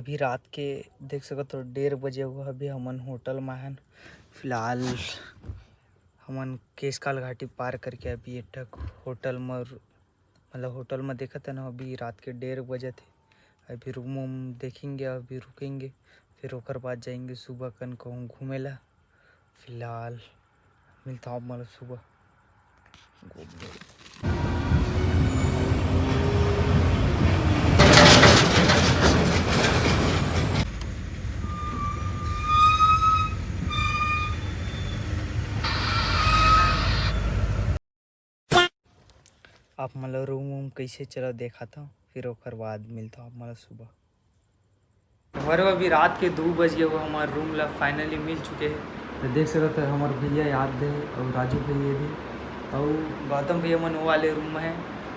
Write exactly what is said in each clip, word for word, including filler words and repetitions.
अभी रात के देख सकत हो डेढ़ बजे हुआ, अभी हमन होटल में हन। फिलहाल हमन केशकाल घाटी पार करके अभी एक ठक होटल में, मतलब होटल में देखत है ना, अभी रात के डेढ़ बजत है। अभी रूम वूम देखेंगे, अभी रुकेंगे, फिर ओकर बाद जाएंगे सुबह कन कहूँ घूमे ला। फिलहाल मिलता हूँ आप मन ला सुबह। आप मन ला रूम वूम कैसे चला देखात हूँ, फिर ओकर बाद मिलता हूँ आप मन ला सुबह। हमारे अभी रात के दो बज गए हुआ, हमारे रूम ला फाइनली मिल चुके हैं। तो देख सकत हो हमारे भैया याद दे और राजू भैया भी और गौतम भैया मन वो वाले रूम में है।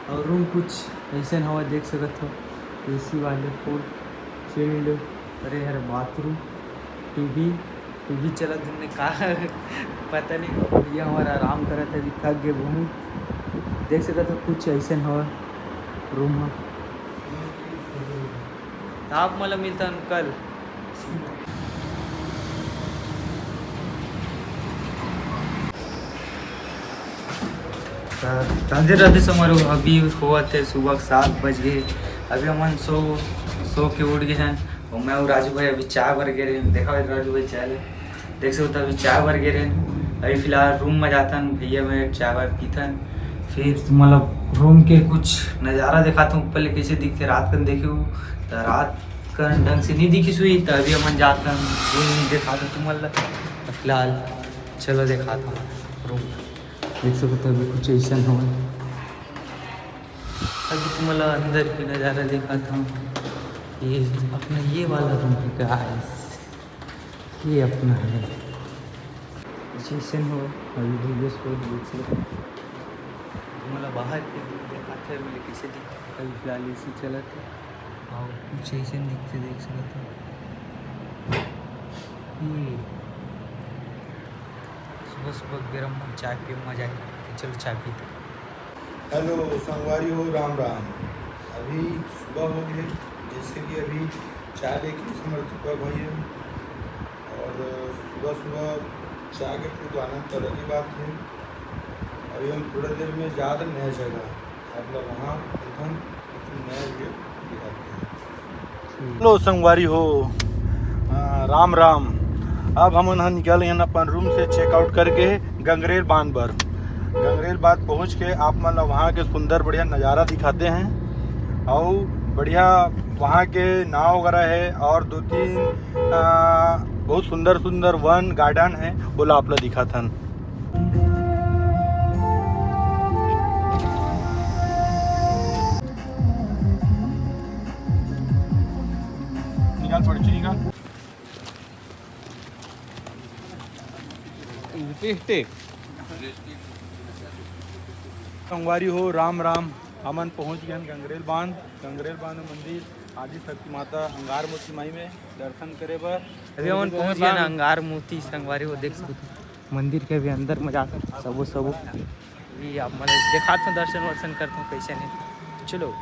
और रूम कुछ ऐसे हवा देख सकत हो, एसी वाले, फुल चिल्ड। अरे हर बाथरूम, टीवी, टीवी चलत दिन में का पता नहीं। भैया हमारा आराम करत है, अभी थक गए बहुत। देख सकत हो कुछ ऐसे हवा रूम में। तो आप मन ला मिलता हूँ कल। राधे राधे समारोह। अभी होवत है सुबह के सात बज गए। अभी हमन सो सो के उठ गए हैं और मैं और राजू भाई अभी चाय बर गए रहे। देखा भाई राजू भाई चाय ले, देख सकते हो अभी चाय बर गए रहे। अभी फिलहाल रूम में जातन, भैया मैं चाय वाय पीतन, फिर मतलब रूम के कुछ नज़ारा दिखाता हूँ ऊपर ले कैसे दिखते। रात कन देखे हो तो रात कन ढंग से नहीं दिखी सुई, तो अभी हमन जातन रूम दिखाता तुम मतलब। तो फिलहाल चलो दिखाता हूँ रूम। देख सकते हो अभी कुछ ऐसा हो। अभी तुम्हारा अंदर के नज़ारा दिखाता हूँ। ये अपना ये वाला रूम है गाइस, ये अपना है। जैसे हो अभी वीडियो को देख सकते हो। तुम्हारा बाहर के view दिखाते हैं, बोले कैसे दिखा। अभी फिलहाल एसी चलत है और कुछ ऐसे दिखते देख सकते हो। ये सुबह सुबह गरम चाय पिए मजा आए। तो चलो चाय पीते। हेलो संगवारी हो, राम राम। अभी सुबह हो गए, जैसे कि अभी चाय लेके समर दीपक भाई है और सुबह सुबह चाय के खुद आनंद तो अलग ही बात है। अभी हम थोड़ा देर में जाते नया जगह, आप लोग वहाँ एकदम नया वीडियो दिखाते हैं। हेलो संगवारी हो, आ, राम राम। अब हमन ह निकल गए अपन रूम से चेकआउट करके गंगरेल बांध बर। गंगरेल बांध पहुँच के आप मन ला वहाँ के सुंदर बढ़िया नज़ारा दिखाते हैं और बढ़िया वहाँ के नाव वगैरह है और दो तीन आ, बहुत सुंदर सुंदर वन गार्डन है, बोला आप ला दिखाथन। निकाल पर्ची निकाल। संगवारी हो राम राम। हमन पहुंच गए गंगरेल बांध। गंगरेल बांध मंदिर आदि शक्ति माता अंगार मोती माई में दर्शन करे बर। अभी हमन पहुंच गए ना अंगार मोती संगवारी हो, देख सकते हो मंदिर के अभी अंदर में जाकर सबो सबो अभी आप मतलब दिखाता हूँ, दर्शन वर्शन करता हूँ कैसे नहीं। चलो।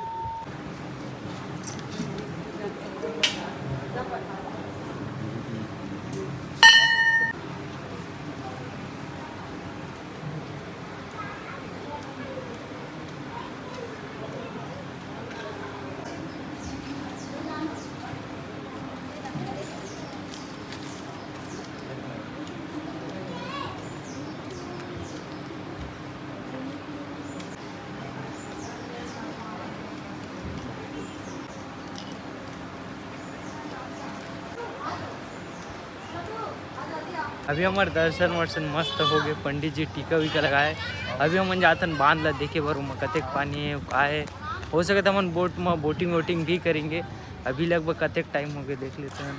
अभी हमार दर्शन वर्शन मस्त हो गए, पंडित जी टीका वीका लगाए। अभी हमन जाथन बांध ला देखे बर, ओमा कतेक पानी है, का है। हो सके तो हमन बोट में बोटिंग वोटिंग भी करेंगे। अभी लगभग कतेक टाइम हो गए देख लेते हैं।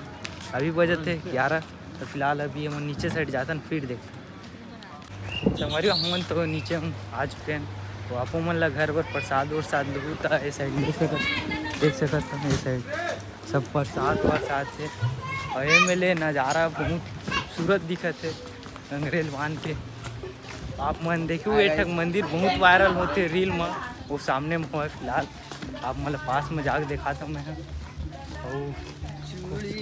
अभी बजत है ग्यारह। तो फिलहाल अभी हमन नीचे साइड जाथन, फिर देखथन। संगवारी हो, हमन तो नीचे हम आ चुके हैं। तो आप मन ला घर बर प्रसाद वरसाद लूहू त ए साइड देख सकत, देख सकत हो ए साइड सब प्रसाद वरसाद से। और ए मेले नज़ारा बहुत खूबसूरत दिखत है गंगरेल बांध के। आप मन देखियो, एक ठक मंदिर बहुत वायरल होते रील में, वो सामने में हवय फिलहाल। आप मन ला पास में जाके दिखाता मैं। और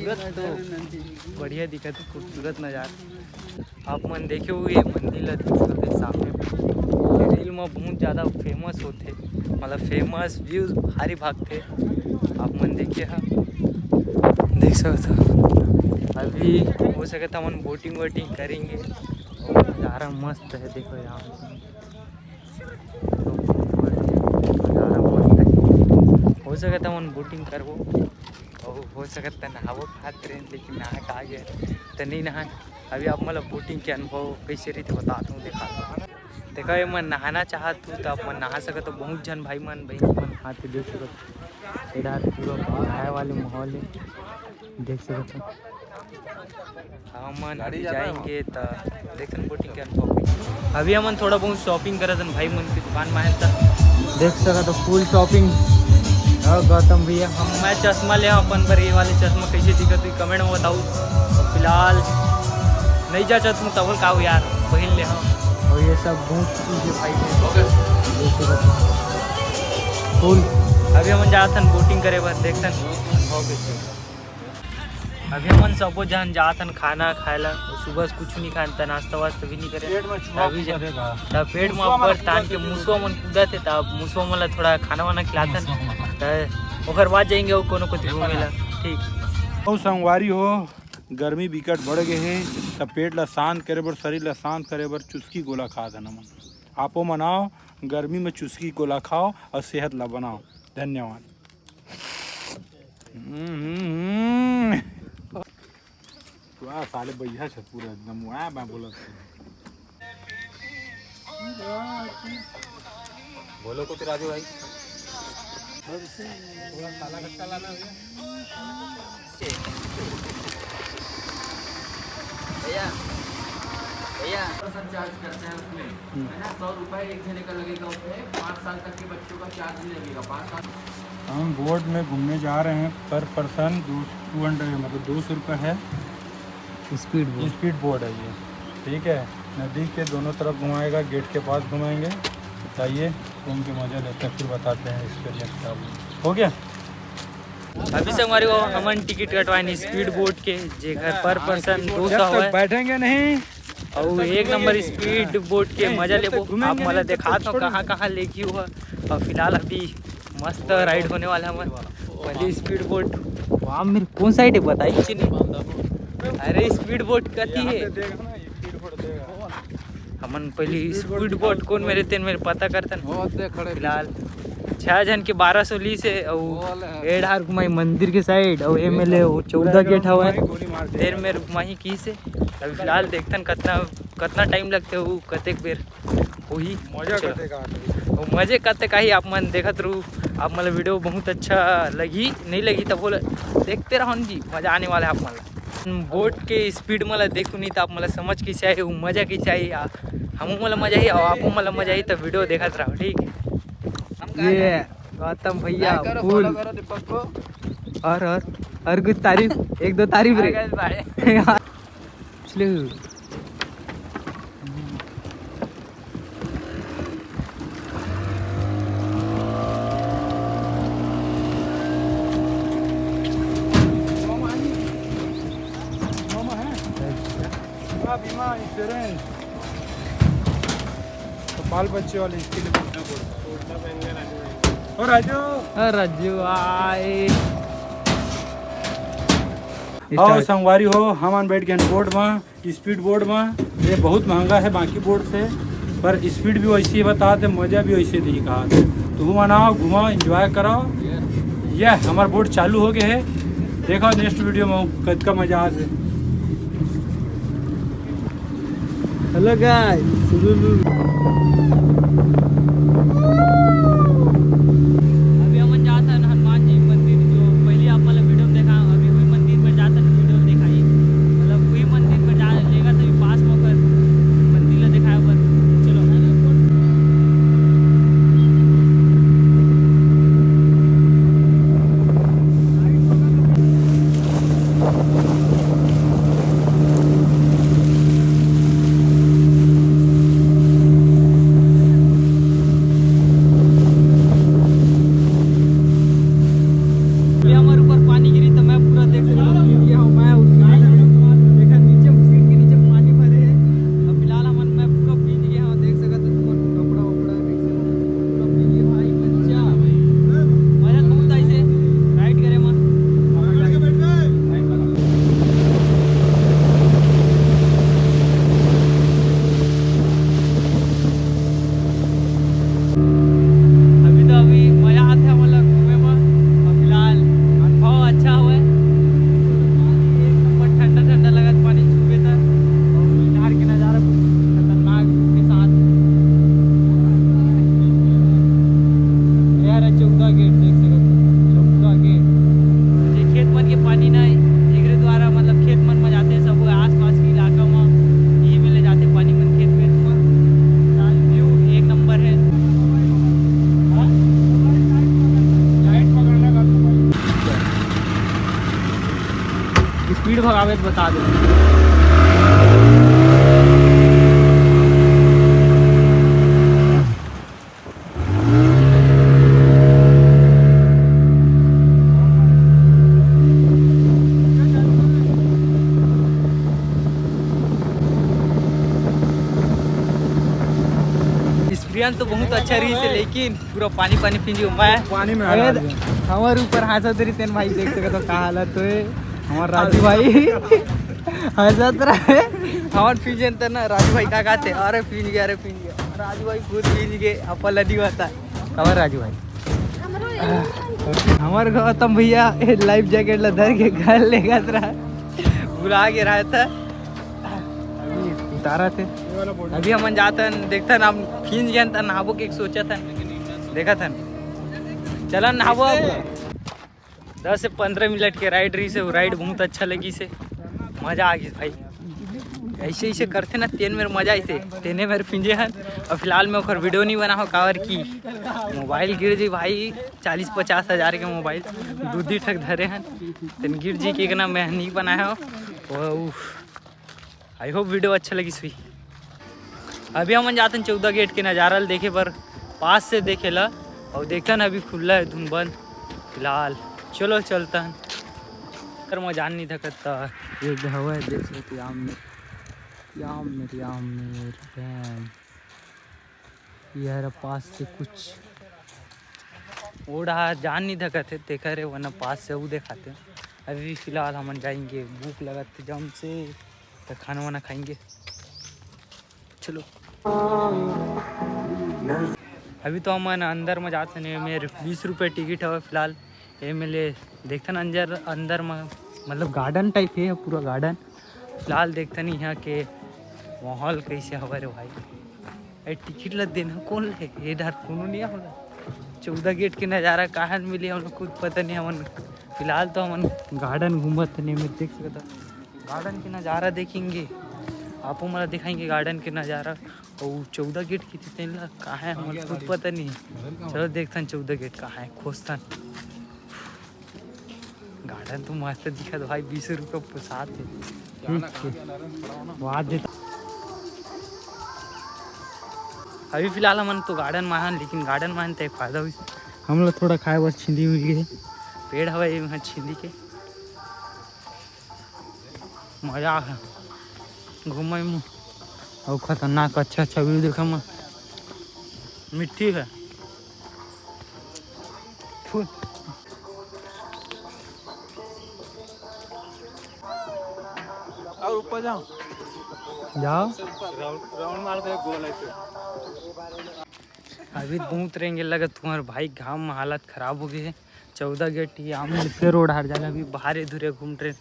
खूबसूरत तो बढ़िया दिखत हे, खूबसूरत नज़ारा। आप मन देखे होही ये मंदिर ला, देख सकत हे सामने रील में बहुत ज़्यादा फेमस होथे, मतलब फेमस व्यूज भारी भागथे। आप मन देखे हा, देख सकत हा। अभी हो सकत हे हमन बोटिंग वोटिंग करेंगे और नज़ारा मस्त है। देखो यहाँ नज़ारा मस्त है, हो सकत हे हमन बोटिंग करबो और हो सकत हे नहाबो खातिर, लेकिन नहा के आ गए तो नहीं नहा। अभी आप मन ला बोटिंग के अनुभव कैसे रहिथे बताता हूँ, दिखाता हूँ। देखा, ये मन नहाना चाहत हूँ तो आप मन नहा सकत हो। बहुत झन भाई मन बहन मन नहात हे, देख सकत हो। इधर पूरा नहाए वाले माहौल है, देख सकत हो। हमन अभी जाएंगे तो देखन बोटिंग के अनुभव। अभी हमन थोड़ा बहुत शॉपिंग करत हन भाई मन के दुकान में आए त देख सकत हो फुल शॉपिंग। और गौतम भैया, हम मैं चश्मा ले हंव अपन बर, ये वाले चश्मा कैसे दिखत हे कमेंट में बताओ। तो फिलहाल नहीं जाचत हूँ तब का हो यार, पहिन ले हंव। और ये सब बूट चीज है भाई, देख सकत हो फुल। अभी हमन जात हन बोटिंग करे बर, देखथन हो कैसे। अभी हमन सबो झन जात हन खाना खाए ला। सुबह से कुछ नहीं खान, त नाश्ता वास्ता भी नहीं करे। पेट में चूहा अभी जा- कूदेगा। त पेट में मुसवा अब्बड़ मन तान के कूदत हे। मुसवा मन कूदत हे, त मुसवा मन ला थोड़ा खाना वाना खिलाथन। मुसवा मन। त ओकर बाद जाएंगे वो कोनो कोती घूमे ला। ठीक। ओ संगवारी हो, गर्मी बिकट बढ़ गए हे, त पेट ला शांत करे बर, शरीर ला शांत करे बर चुस्की गोला खात हन हमन। आपो मन आओ, गर्मी में चुस्की गोला खाओ और सेहत ला बनाओ। धन्यवाद। हम्म, हम्म, हम्म। वाह, साले बढ़िया छे पूरा एकदम, वाह, मैं बोलत हूँ। बोलो कुछ राजू भाई। थोड़ा काला कट्टा लाना भैया। भैया, भैया। परसेंट चार्ज करते हैं उसमें, है ना? सौ रुपए एक जने का लगेगा उसमें, पाँच साल तक के बच्चों का चार्ज नहीं लगेगा, पाँच साल। हम बोट में घूमने जा रहे हैं, पर पर्सन दो, टू हंड्रेड, मतलब दो सौ रुपये है। स्पीड बोट। स्पीड बोट है ये, ठीक है। नदी के दोनों तरफ घुमाएगा, गेट के पास घुमाएंगे। तो आइए, घूम के मज़ा लेते हैं, फिर बताते हैं एक्सपीरियंस क्या हुआ। हो गया। अभी संगवारी हो, हमन टिकट कटवाए हन स्पीड बोट के, जेकर पर पर्सन दो सौ हवय। बैठेंगे नहीं। अउ एक नंबर स्पीड बोट के मजा लेबो। आप मन ला देखात हव कहाँ कहाँ लेगी हुआ। अउ फिलहाल अभी मस्त राइड होने वाला है हमर पहली स्पीड बोट। वहाँ मेरे कौन साइड है बताइए नहीं। अरे स्पीड बोट कती है। हमन पहली स्पीड बोट कौन मेरे तेन मेरे पता करतन। फिलहाल छह जन के बारह सौ लीस हे, अउ ए डाहर घुमाई मंदिर के साइड, अउ ए मेर ले वो चौदह गेट हवय, तेन मेर घुमाही कहिस हे। अभी फिलहाल देखतन कतना, कतना टाइम लगथे, वो कतेक बेर होही। मजा चलो। कतेक आही। वो मजे कतेक आही, आप मन देखत रहू। आप मन ला वीडियो बहुत अच्छा लगही, नहीं लगही तब बोला, देखते रहो न जी, मजा आने वाला है आप मन ला। बोट के स्पीड मन ला देखू नहीं तो आप मन ला समझ कैसे आही, वो मजा कैसे आही, आ, हमू मन ला मजा आही और आपू मन ला मजा आही, तो वीडियो देखत रहो, ठीक। ये गौतम भैया like करो, फुल follow करो दीपक को। और, और, और कुछ तारीफ, एक दो तारीफ रे। Hi guys, bye। चलो। तो बाल बच्चे वाले इसके लिए कुर्ता कोड। और राजू। और राजू आए। आओ संगवारी हो, हमन बैठ गए बोट में। स्पीड बोट में ये बहुत महंगा है बाकी बोट से, पर स्पीड भी वैसी ही बता दे, मजा भी वैसे ही कहा दे। तो घुमाओ, घुमाओ, एंजॉय कराओ। ये हमारा बोट चालू हो गया है, देखो नेक्स्ट वीडियो में कद का मजा आ जाए। हेलो गाइस। अभी हमन जात हन हनुमान जी मंदिर, जो पहले आप वाला वीडियो में देखा, अभी वही मंदिर पर जात हन, वीडियो में दिखाई, मतलब वही मंदिर पर जा लेगा, तभी पास में ओकर मंदिर ला दिखाए बर। चलो। ये हमारे ऊपर पानी गिरी तो मैं पूरा देख सकता हूँ। स्पीड भगावे तो बता दे। एक्सपीरियंस तो बहुत अच्छा रही से, लेकिन पूरा पानी पानी पीन गयो मैं। पानी में अरे, हरा दिया। हमर ऊपर हंसत रही तेन भाई, देख सकत हो का हालत होए। हमर राजू भाई हंसत रहे। हमर पीन त ना, राजू भाई का कहते, अरे पीन गया, अरे पीन गया। राजू भाई खुद पीन गए, अपन लदी होता। खबर राजू भाई, हमर गौतम भैया लाइफ जैकेट ला धर के घर ले गत रहा, भुला के रहा था। अभी उतारा थे। अभी हमन जातन, देखतन, हम भींज गए त नहाबो के सोचत हन, देखत हन, चलन नहाबो अब। दस से पंद्रह मिनट के राइड रही से, राइड बहुत अच्छा लगी से, मजा आ गई भाई। ऐसे ऐसे करते ना, तेन मेर मजा आइसे, तेने मेर पिंजे हन। और फिलहाल मैं ओकर वीडियो नहीं बना हो, काबर की मोबाइल गिर जी भाई, चालीस पचास हजार के मोबाइल दू दी ठक धरे हन, तेन गिर जी के ना मैं नहीं बनाया हो। आई होप वीडियो अच्छा लगी सुई। अभी हमन जातन चौदह गेट के नजारा ल देखे बर, पास से देखे ला, और देखतन अभी खुल्ला है धुन बंद फिलहाल। चलो चलतन। कर मैं जान नहीं थकत। ये हवा है, देख सकते आम में, आम में, आम में, damn। ये हर पास से कुछ ओढ़ा जान नहीं थकत है, तेकर है, वरना पास से वो देखाते। अभी फिलहाल हमन जाएंगे, भूख लगत है जम से, तो खाना वाना खाएंगे। चलो, अभी तो हमन अंदर में जाते नहीं, मेरे बीस रुपये टिकट है फिलहाल। ये मिले देखते ना अंदर, अंदर में मतलब गार्डन टाइप है पूरा गार्डन। फिलहाल देखते नहीं यहाँ के माहौल कैसे हवा रे भाई। ए, टिकट ला देना कौन ले? ये डर कोनो नहीं होला। चौदह गेट के नज़ारा कहाँ मिली, हम लोग खुद पता नहीं। हमन फिलहाल तो हमन गार्डन घूमत नहीं, मैं देख सकता गार्डन के नज़ारा देखेंगे, आपो मला दिखाएंगे गार्डन के नज़ारा। और चौदह गेट की थी तेन ला कहाँ है, हमन खुद पता नहीं। चलो देखथन चौदह गेट कहाँ है, खोजथन। गार्डन तो मस्त दिखत भाई, बीस रुपये प्रसाद है। वाह देता। अभी फिलहाल हमन तो गार्डन में हन, लेकिन गार्डन में हन तो एक फायदा हुई, हम लोग थोड़ा खाए बर छिंदी मिल गए। पेड़ हवा ये वहाँ छिंदी के मजा है घूमे में। और खतरनाक अच्छा अच्छा व्यू देखे में मिट्टी है। फुल। और ऊपर जाओ। जाओ। राउंड, राउंड मार दे, गोल ऐसे। अभी बहुत रेंगे लगा तुम्हारे भाई, घाम में हालत खराब हो गई है। चौदह गेट ये आम फिर रोड हार जाना, अभी बाहर धुरे घूम रहे।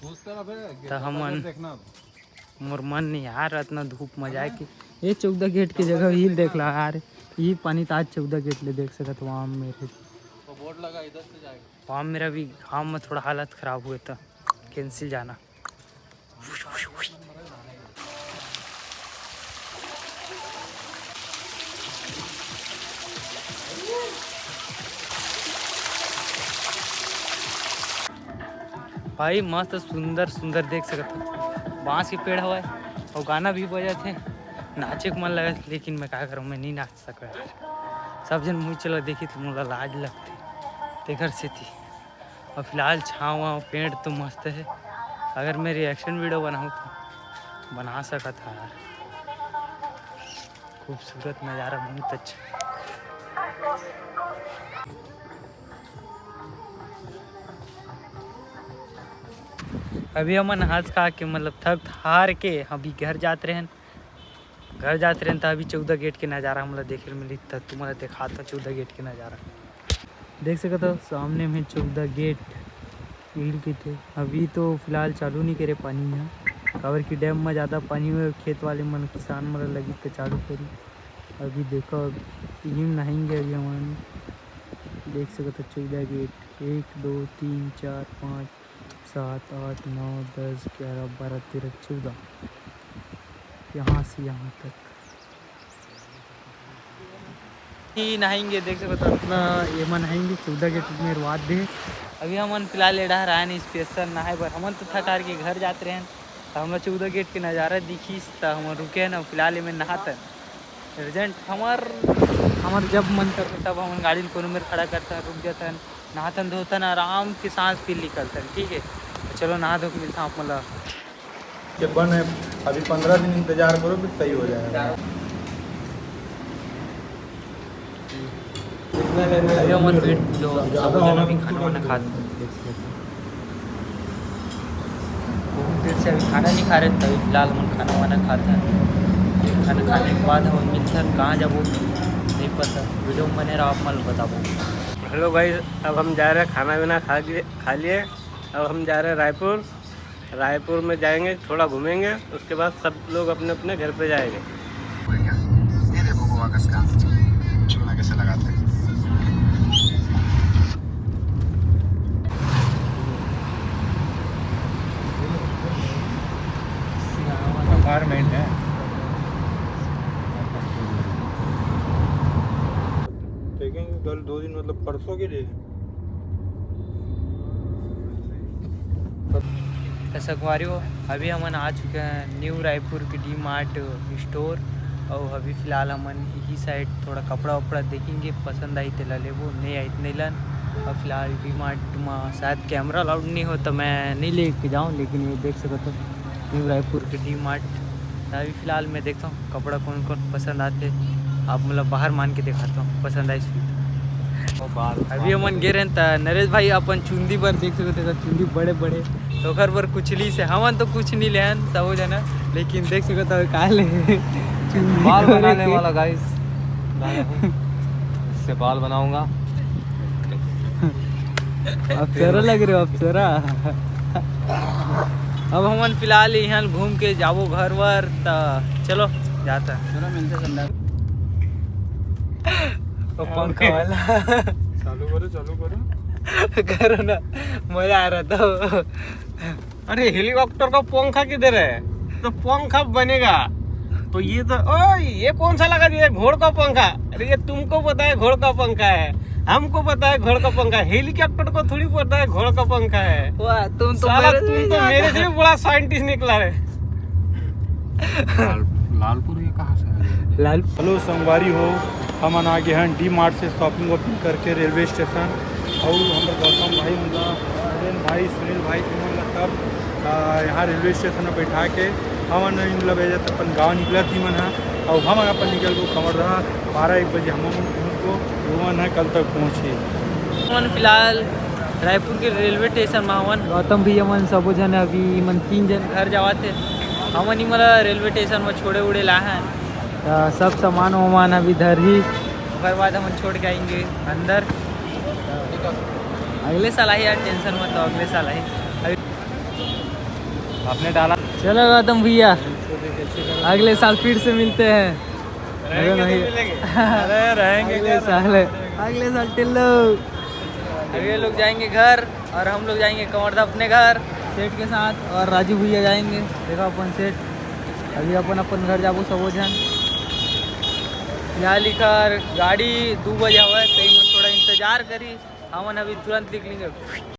तो हमन मोर मन नहीं यार, इतना धूप में जाए के। ये चौदह गेट की जगह ही देख ला यार, ये पानी ताज चौदह गेट ले देख सकत हो। आम मेरे तो बोर्ड लगा, इधर से जाएगा। वहाँ मेरा भी घाम में थोड़ा हालत खराब हुए तो कैंसिल जाना। भाई मस्त सुंदर सुंदर देख सकत हो, बांस के पेड़ हवय और गाना भी बजत हे, नाचे के मन लगत, लेकिन मैं का करूँ, मैं नहीं नाच सकूँ यार। सब जन मुँह चला देखी तो मोला लाज लगथे, तेकर सेती। और फिलहाल छाँव वाँव पेड़ तो मस्त हे, अगर मैं रिएक्शन वीडियो बनाऊँ तो बना सकत हा यार। खूबसूरत नज़ारा, बहुत अच्छा। अभी हमन हंस खा के मतलब थक हार के अभी घर जात रहेन। घर जात रहेन त अभी चौदह गेट के नज़ारा हमला देखे ल मिली, त तुमला देखात हंव चौदह गेट के नज़ारा। देख सकत हो सामने में चौदह गेट हिल के थे। अभी तो फिलहाल चालू नहीं करे पानी ह, काबर कि डैम में ज़्यादा पानी हुए, खेत वाले मन, किसान मन लगी त चालू करी। अभी देखो, अभी इही में नहाएंगे अभी हमन। देख सकत हो चौदह गेट, एक, दो, तीन, चार, पाँच, सात, आठ, नौ, दस, ग्यारह, बारह, तेरह, चौदह, यहाँ से यहाँ तक। ही नहाएंगे, देख सकत हो इतना ये मन नहाएंगे, चौदह गेट में रुआत दे। अभी हमन फिलहाल ए डहर आयन स्पेशल नहाए बर। हमन तो थक हार के घर जात रहेन, त हमला चौदह गेट के नजारा दिखिस, त हमन रुके हन। फिलहाल एमे नहातन। अर्जेंट हमर, हमर जब मन करथे तब हमन गाड़ी ल कोनो मेर खड़ा करथन, रुक जाथन, नहाथन धोथन, आराम के सांस पी निकलथन। ठीक है, त चलो नहा धो के मिलथन आप मन ला। ये बन है, अभी पंद्रह दिन इंतजार करो, फिर सही हो जाएगा। अभी हमन वेट जो सबो जन अभी खाना वाना खात हन। बहुत देर से अभी खाना नहीं खा रहे, तभी फिलहाल हमन खाना वाना खात हन। खाना खाने के बाद हमन मिलथन, कहाँ जाबो नहीं पता। वीडियो में बने रहो, आप मन ल बताबो। हेलो गाइस, अब हम जा रहे हैं, खाना वाना खा के, खा लिए। अब हम जा रहे हैं रायपुर। रायपुर में जाएंगे, थोड़ा घूमेंगे, उसके बाद सब लोग अपने अपने घर पे जाएंगे। ये देखो गोवा का स्कार्फ, चूना कैसे लगाते हैं। एनवायरनमेंट है। देखेंगे कल दो दिन, मतलब परसों के लिए। त संगवारी हो, अभी हमन आ चुके हैं न्यू रायपुर के डी मार्ट स्टोर। और अभी फिलहाल हमन यही साइड थोड़ा कपड़ा वपड़ा देखेंगे, पसंद आई तेला लेबो, नहीं आई त नहीं लन। और फिलहाल डी मार्ट में शायद कैमरा अलाउड नहीं हो, तो मैं नहीं लेके जाऊँ, लेकिन ये देख सकते हो न्यू रायपुर के डी मार्ट। अभी फिलहाल मैं देखता हूँ कपड़ा कौन कौन पसंद आते, आप मतलब बाहर मान के दिखाता हूँ, पसंद आइस। अभी हमन गे रहेन त नरेश भाई अपन चुंदी बर देख सकते हो, चुंदी बड़े बड़े, तो ओकर बर कुछ ली से हमन तो कुछ नहीं लेहन सबो जना, लेकिन देख सकते हो का ले चुंदी बाल बनाने वाला गाइस, इससे बाल बनाऊंगा। अप्सरा लग रहे हो, अप्सरा। अब हमन फिलहाल यहाँ घूम के जाबो घर वर, त चलो जाता। चलो मिलते संध्या। वो पंखा वाला। चालू करो, चालू करो। करो ना, मजा आ रहा था। अरे हेलीकॉप्टर का पंखा किधर है? तो पंखा बनेगा तो ये तो, ओ, ये कौन सा लगा दिया घोड़ का पंखा? अरे ये तुमको पता है घोड़ का पंखा है, हमको पता है घोड़ का पंखा, हेलीकॉप्टर को थोड़ी पता है घोड़ का पंखा है। वाह, तुम तो साला मेरे से तुम तो ज्यादा मेरे से भी बड़ा साइंटिस्ट निकला है। लाल, लालपुर ये कहाँ से आ गया? लाल हेलो संगवारी हो, हमन आ गे हन डी मार्ट से शॉपिंग वॉपिंग करके रेलवे स्टेशन। और हमर गौतम भाई, उनका नरेन भाई, सुनील भाई, तुमन ला सब, आ, यहाँ रेलवे स्टेशन में बैठा के हमन इन ला भेजत अपन गाँव निकलत ही मन हा। और हमन अपन निकल को कमरधा बारह एक बजे हमन घूम को, वो मन है कल तक पहुँचे। हमन फिलहाल रायपुर के रेलवे स्टेशन में हवन। गौतम भैया मन सबो जन, अभी मन तीन जन घर जावत हे। हमन ही मला रेलवे स्टेशन में छोड़े उड़े ला हन। त सब सामान वामान अभी धरही, ओकर बाद हमन छोड़ के आएंगे अंदर। अगले साल आही यार, टेंशन मत लो, अगले साल आही। अभी आपने डाला। चलो गौतम भैया, अगले साल फिर से मिलते हैं। रहेंगे अरे तो नहीं। मिलेंगे। अरे रहेंगे अगले क्या? साल है, अगले साल टिल्लो। अभी ये लोग जाएंगे घर और हम लोग जाएंगे कंवरदा अपने घर सेठ के साथ, और राजू भैया जाएंगे। देखो अपन सेठ, अभी अपन अपन घर जाबो सबो झन। यहाँ लिखा गाड़ी दो बजे हवे, तो इमन थोड़ा इंतजार करी, हमन अभी तुरंत निकलेंगे।